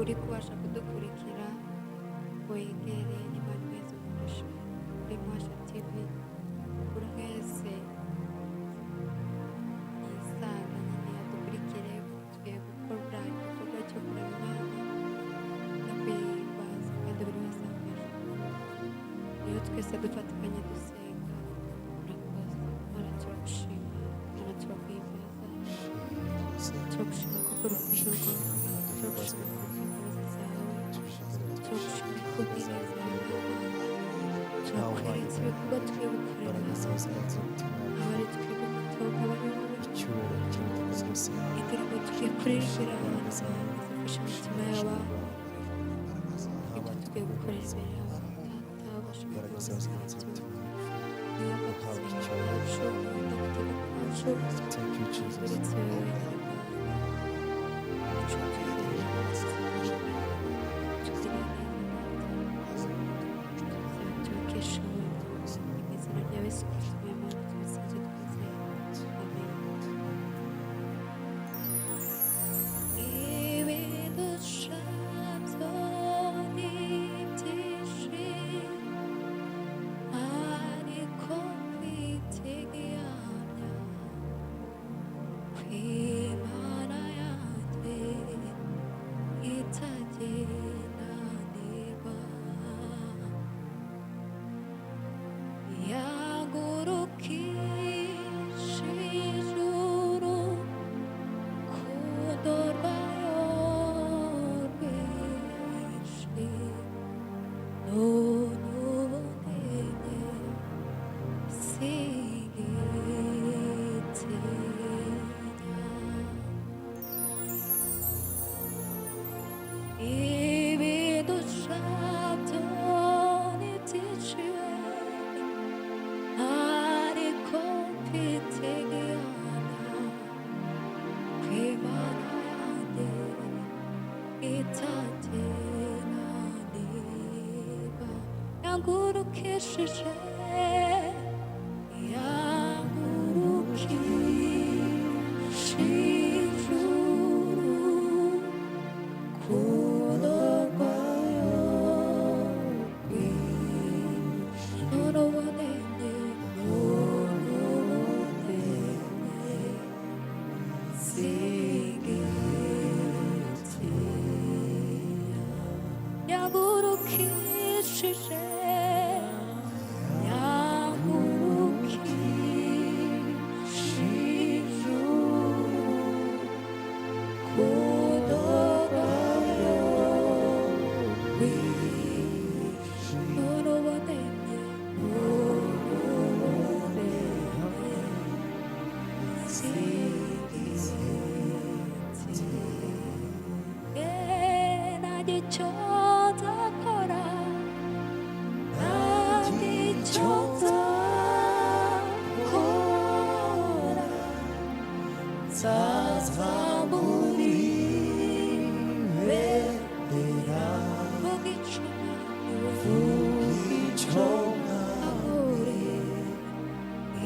Uri kubasha kudukurikira wegere n'Imana mwese umugisha kuri Mwasha TV, buri wese yisanga nyine adukurikire. Tugiye gukora igikorwa cyo kuramya Imana no kuyihimbaza, kandi buri wese afashwe. Rero twese dufatikanye dusenga. Murakoze. Mana, turagushima. Mana, turaguhimbaza. Turagushima kubw'urukundo rwawe, turagushima kubw'imbabazi zawe, turagushima kubw'ineza yawe. Mana, turakweretse ibikorwa tugiye gukorera, aba ari twebwe gutoka, aba ari wowe. Indirimbo tugiye kuririmbira abantu zifasha imitima y'abantu, ibyo tugiye gukorera imbere yawe, Data ubasha byose, niba gusenga kwacu, niba gutega kwacu, Thank you, Jesus. uretse wowe wenyine. Mana, icyo tugirire neza, tugirire neza, Data, tubikesha wowe. Mu izina rya Yesu Kristo Imana tubisenze twizeye, amen. Ibidusha byo ni byinshi, ariko mfite igihamya ko Imana yanjye itaginanirwa. Yagurukisha ijuru kundo rwayo rwinshi, none ubu ndemye, singitinya. Ibidusha byo ni byinshi we, ariko mfite igihamya ko Imana yanjye itaginanirwa. Yangurukishije, yangurukishije ijuru kundo rwayo rwinshi, none ubu ndemye, none ubu ndemye, singitinya. Yagurukishije, yagurukishije ijuru kundo rwayo rwinshi, none ubu ndemye, none ubu ndemye, singitinya. Nta icyo nzakora, nta icyo nzakora, nzazamura ibendera, vuga icyo Icyo Mwami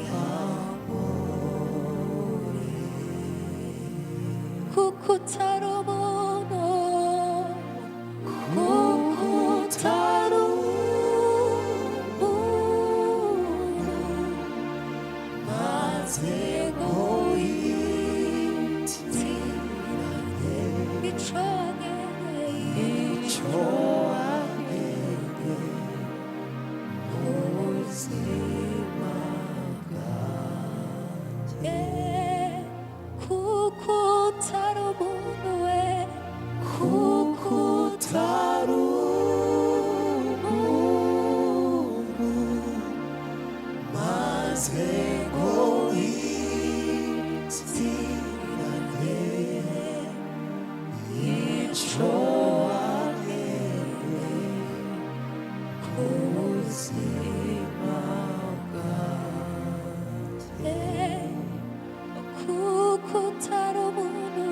yankoreye, kuko utari umuntu, kuko utari umuntu, maze ngo yitiranye icyo wageneye, icyo wageneye mu buzima. Kuko utari umuntu we, kuko utari umuntu, maze ngo yitiranye icyo wageneye ku buzima. Kuko utari umuntu,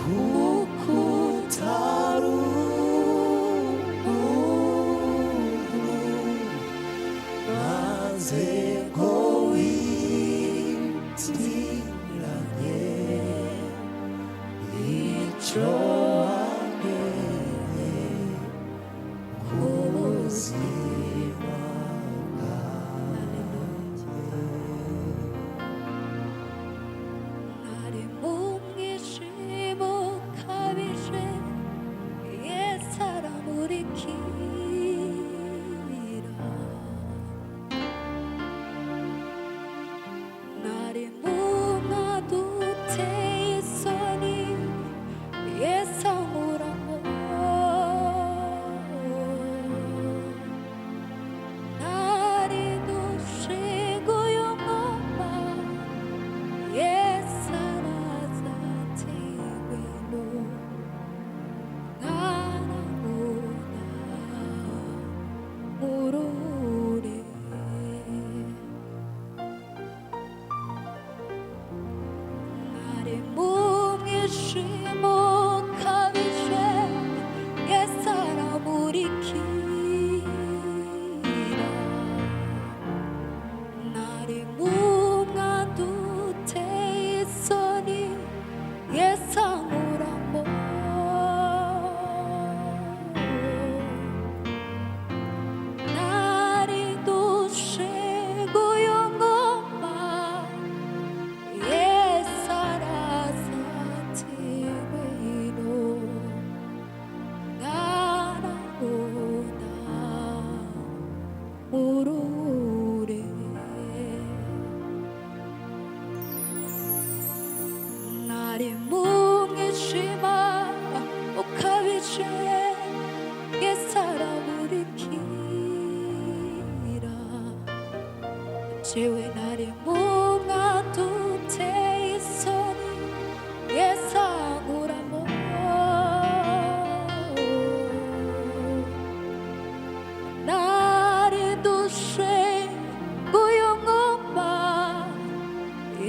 Kuko utari umuntu, maze ngo witiranye icyo. Nari mu mwijima ukabije, Yesu aramurikira. Jewe nari mu mwanda uteye isoni, Yesu ankuramo. Nari ndushe nguyu mwuma,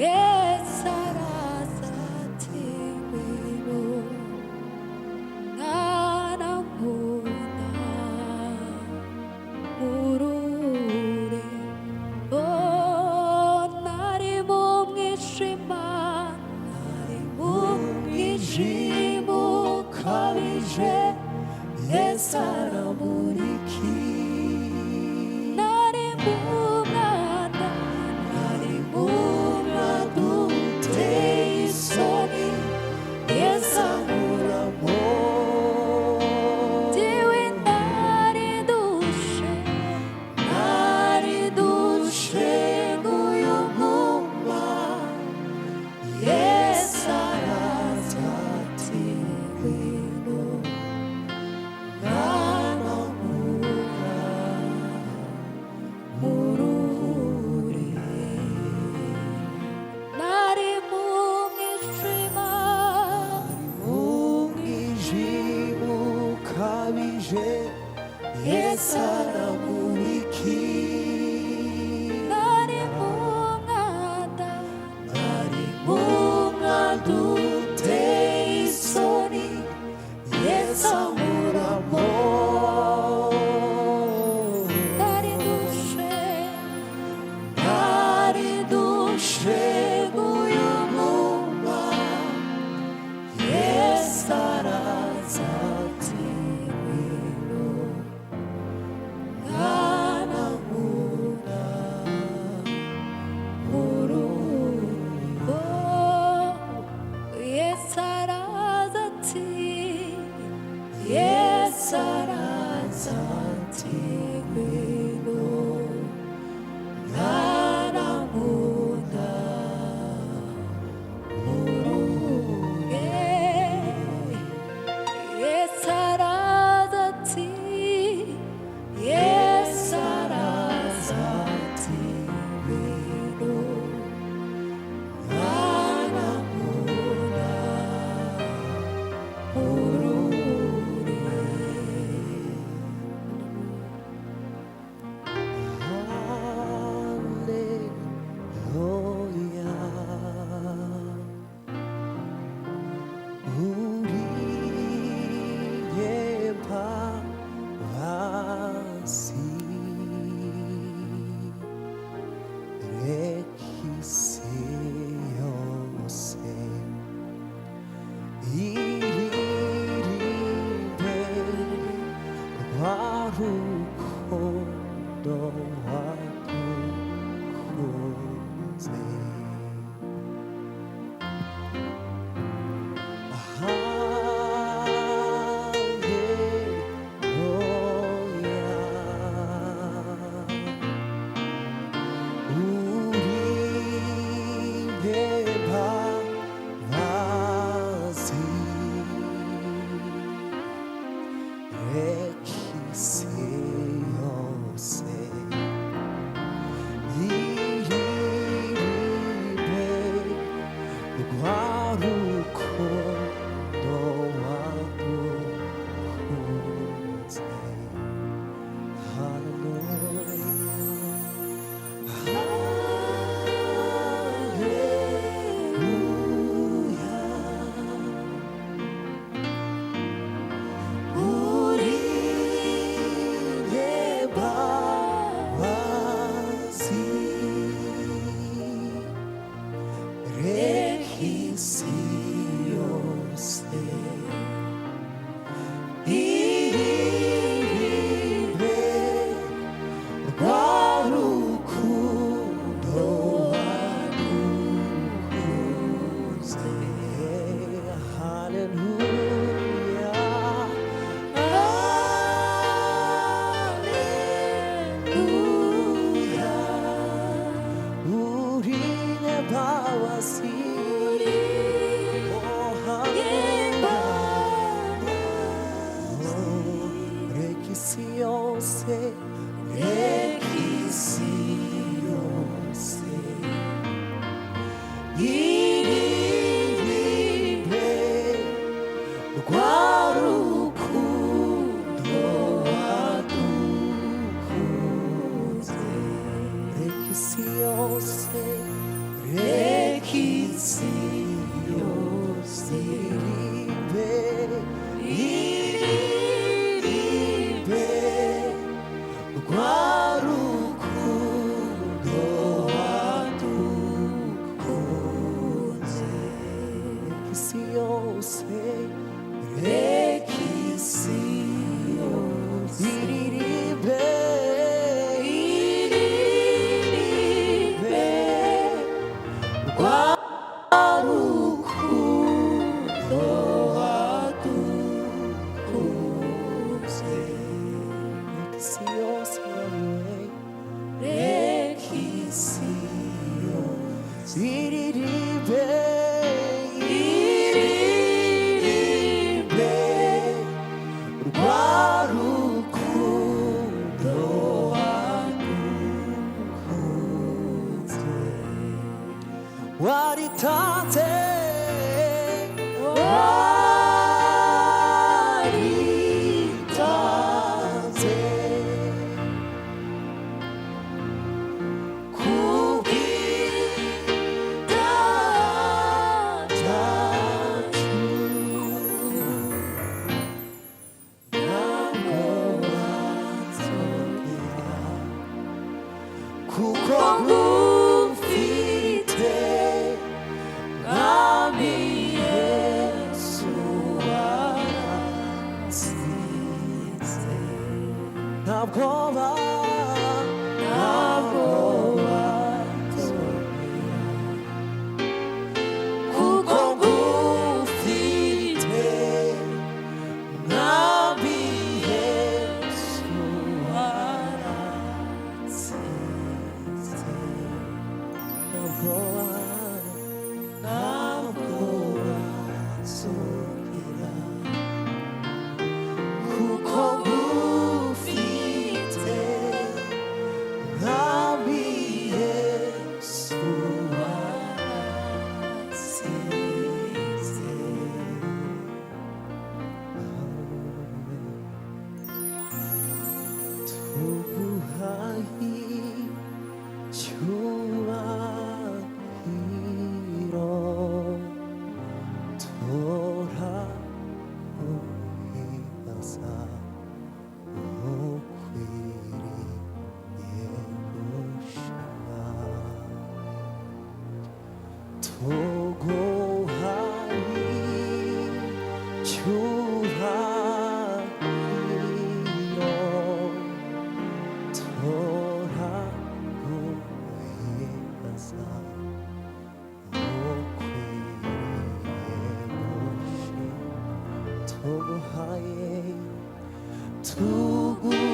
Yesu araza ati ngwino mwana nkunda nkurure. Oh, nari mu mwijima, nari mu mwijima ukabije, Yesu aramurikira. Nari mu mwanda, nari mu mwanda uteye isoni, Yesu Ankuramo. Jewe nari ndushe, nari ndushe nguyu mwuma, Yesu araza ati ngwino mwana nkunda nkurure. Nari mu mwijima, Umwijima ukabije, Yesu aramurikira. Nari mu mwanda, Nari mu mwanda uteye isoni, Yesu ankuramo. Nari ndushe, Nari ndushe nguyu mwuma, Yesu araza ati ngwino mwana nkunda nkurure. Oh, Yesu araza ati, Yesu araza ati ngwino mwana nkunda nkurure. Yesu araza ati, Yesu araza ati ngwino Mwana nkunda nkurure. Haleluya. Uriye mbabazi, reka isi yose iririmbe rwa rukundo wadukunze. Haleluya. Uriye mbabazi, reka isi yose iririmbe rwa rukundo wadukunze. Haleluya. Haleluya. Uriye mbabazi, reka isi yose iririmbe rwa rukundo wadukunze. Haleluya. Haleluya. Uriye mbabazi. Uriye Waritanze, waritanze kubw'ibyaha byacu, ntabwo wazongera kuko ngufite, Mwami Yesu, waransize. Ntabwo ntabwo wazongera kuko ngufite, Mwami Yesu, waransize. Ntabwo ntabwo wazongera kuko ngufite, Mwami Yesu, waransize. Tuguhaye icyubahiro, turaguhimbaza, ukwiriye gushimwa. Tuguhaye icyubahiro, turaguhimbaza, ukwiriye gushimwa. Tuguhaye, tuguhaye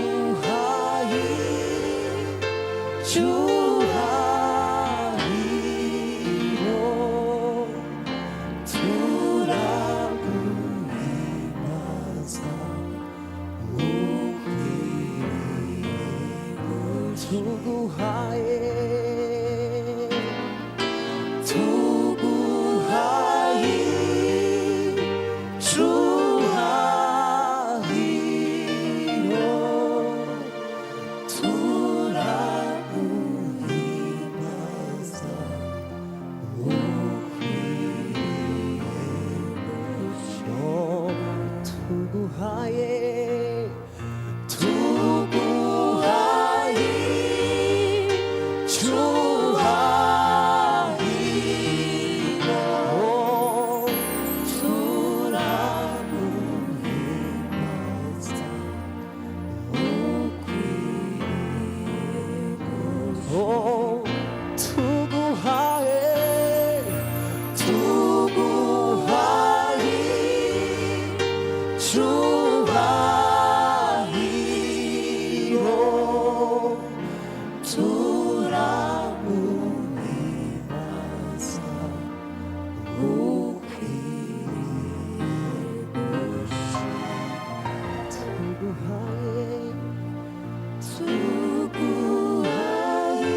icyubahiro, turaguhimbaza, ukwiriye. Tuguhaye, tuguhaye icyubahiro, turaguhimbaza, ukwiriye. Tuguhaye, tuguhaye icyubahiro, turaguhimbaza, ukwiriye. Oh, tuguhaye, tuguhaye icyubahiro, turaguhimbaza, ukwiriye. Tuguhaye, tuguhaye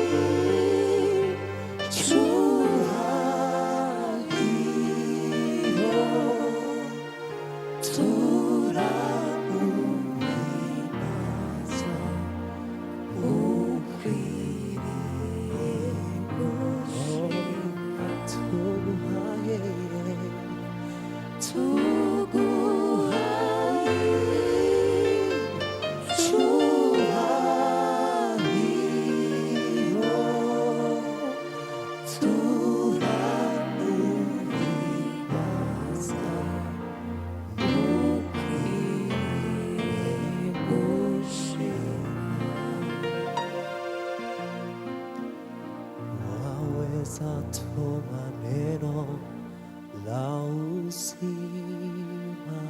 icyubahiro, turaguhimbaza, ukwiriye. Tuguhaye, tuguhaye icyubahiro, turaguhimbaza, ukwiriye gushimwa. Waweza tuma neno la uzima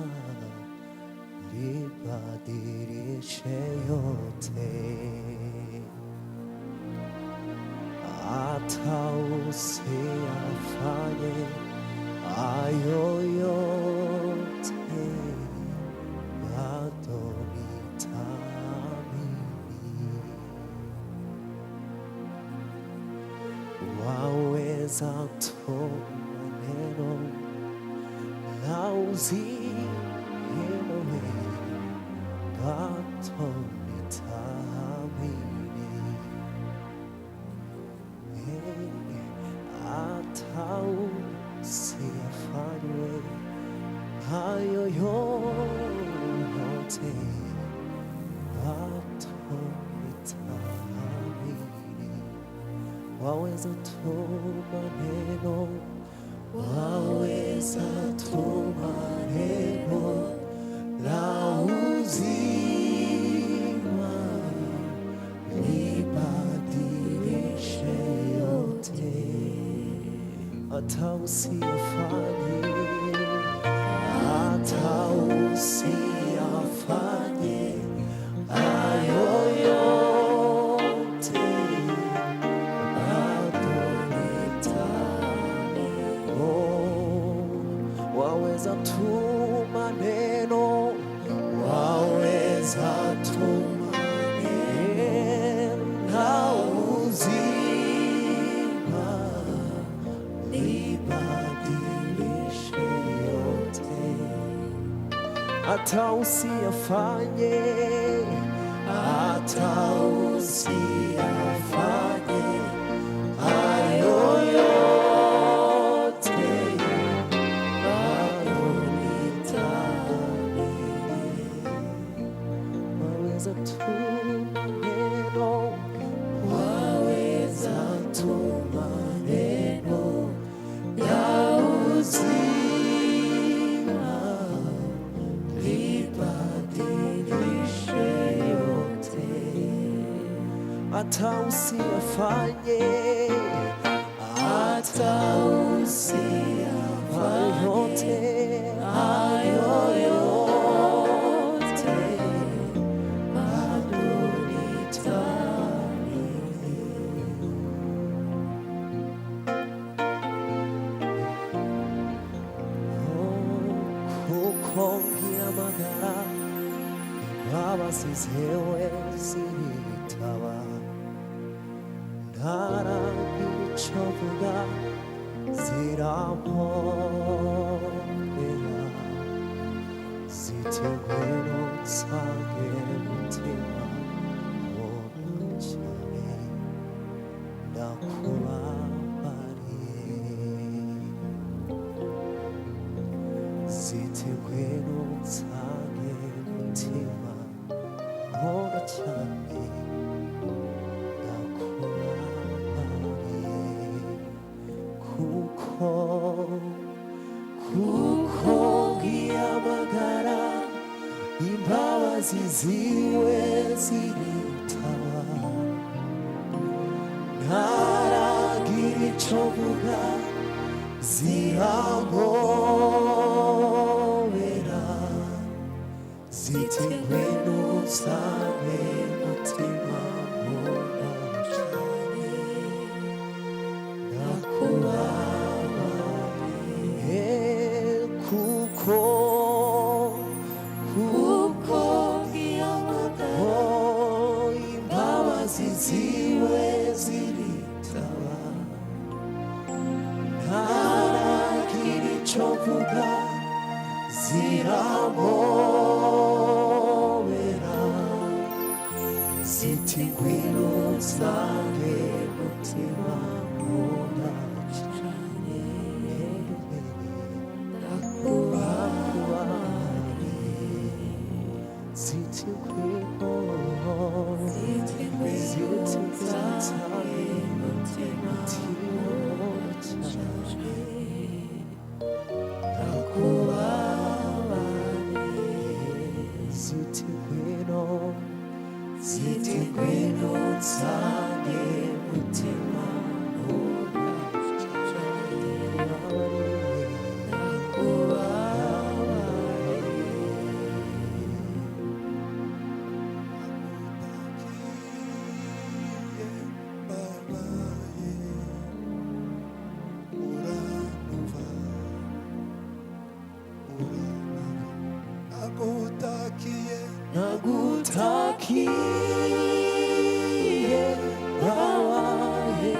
libadilishe yote, hata usiyafanye hayo yote, bado nitaamini. Waweza tuma neno la uzima, we bado nitaamini. Hata usiyafanye hayo yote, bado nitaamini. Waweza tuma neno, waweza tuma neno la uzima, libadilishe yote, hata usiyafanye, hata usiyafanye hayo yote, bado nitaamini. Oh, waweza tuma neno, waweza tuma neno la uzima, libadilishe yote, hata usiyafanye, hata usiyafanye hayo yote, bado nitaamini. Waweza tuma neno, waweza tuma neno la uzima, libadilishe yote, hata usiyafanye, hata usiyafanye yote, hayo yote, bado nitaamini. Kuko ngihamagara, imbabazi zewe ziritaba, ntaragira ico mvuga, zirampobera, ziti ngwino nsange mutima nkunda cyane, ndakubabariye. Ziti ngwino nsange mutima nkunda cyane, ndakubabariye. Kuko kuko ngihamagara, imbabazi ziwe ziritaba, ntaragira ico mvuga, zirampobera, ziti ngwino usange mutima nkunda cyane, ndakubabariye. Kuko kuko oh, imbabazi ziwe ziritaba, ntaragira ico mvuga, zirampobera, ziti ngwino nsange mutima nkunda cyane, ndakubabariye. Ziti ngwino, ziti nsange mutima nkunda cyane, ndakubabariye. Ziti ngwino, ziti ngwino nsange mutima nkunda cyane, ndakubabariye. Nagutakiye, babaye,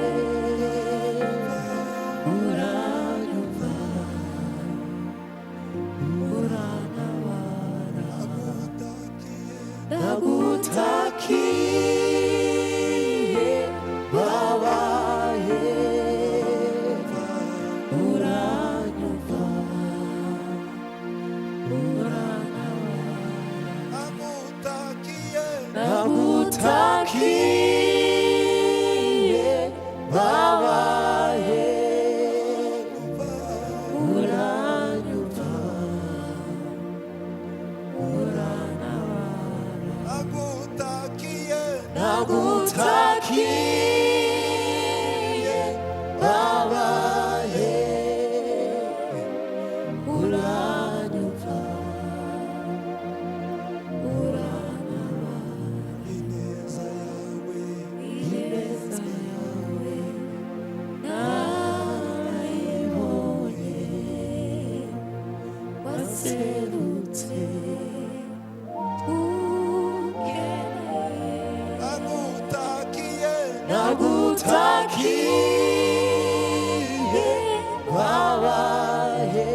Nagutakiye babaye uranyumva Ineza yawe ineza yawe narayibonye waserutse ukeneye nagutakiye nagutakiye babaye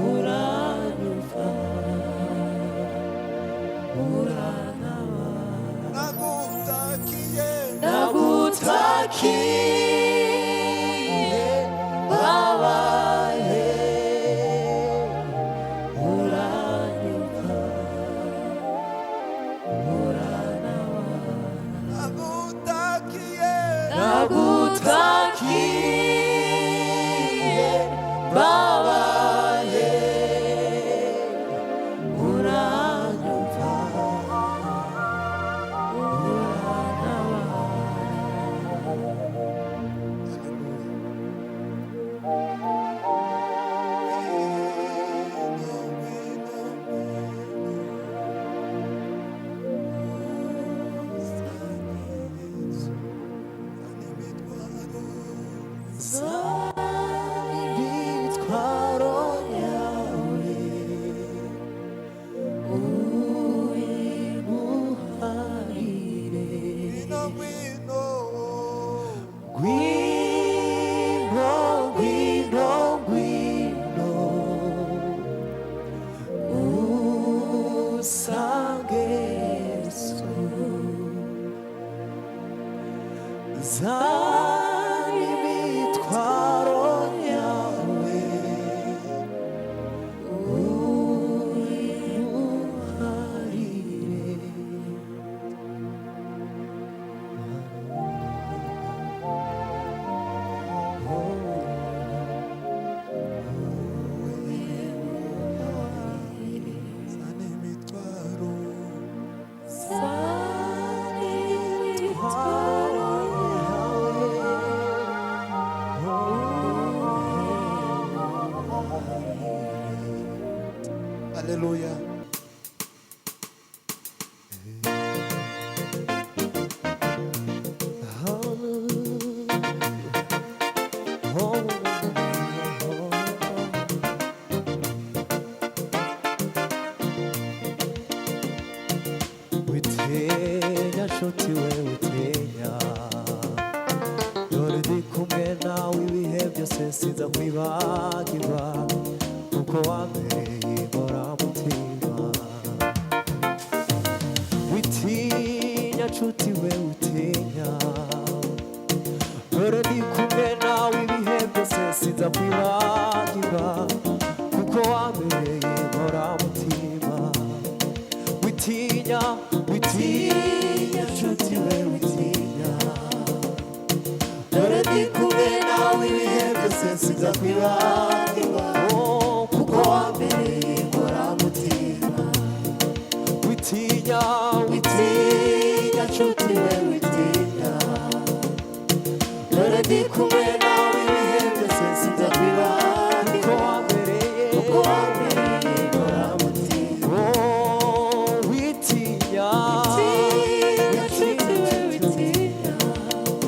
uranyumva urantabara nagutakiye nagutakiye babaye uranyumva urantabara nagutakiye nagutakiye babaye uranyumva urantabara Imitwaro yawe uyimuharire Ngwino ngwino ngwino ngwino usange Yesu zana imitwaro yawe uyimuharire zana imitwaro Haleluya Witinya nshuti we witinya dore ndi kumwe nawe ibihe byose sinza kwibagirwa kuko wambereye inkoramutima witinya nshuti we witinya dore ndi kumwe nawe ibihe byose sinza kwibagirwa kuko wambereye inkoramutima witinya witinya nshuti we witinya dore ndi kumwe nawe ibihe byose sinza kwibagirwa Oh, kuko wambereye inkoramutima witinya witinya nshuti we witinya dore ndi kumwe nawe ibihe byose sinza kwibagirwa kuko wambereye kuko wambereye inkoramutima Oh, witinya Witinya, nshuti we witinya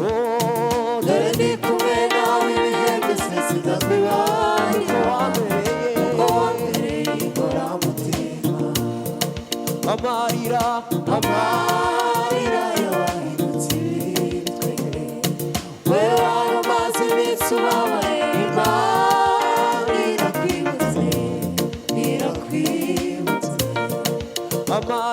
Oh, dore ndi kumwe nawe ibihe byose sinza kwibagirwa kuko kuko wambereye wambereye inkoramutima amarira amarira yabahindutse ibitwenge we wari umaze iminsi ubabaye Imana irakwibutse irakwibutse amarira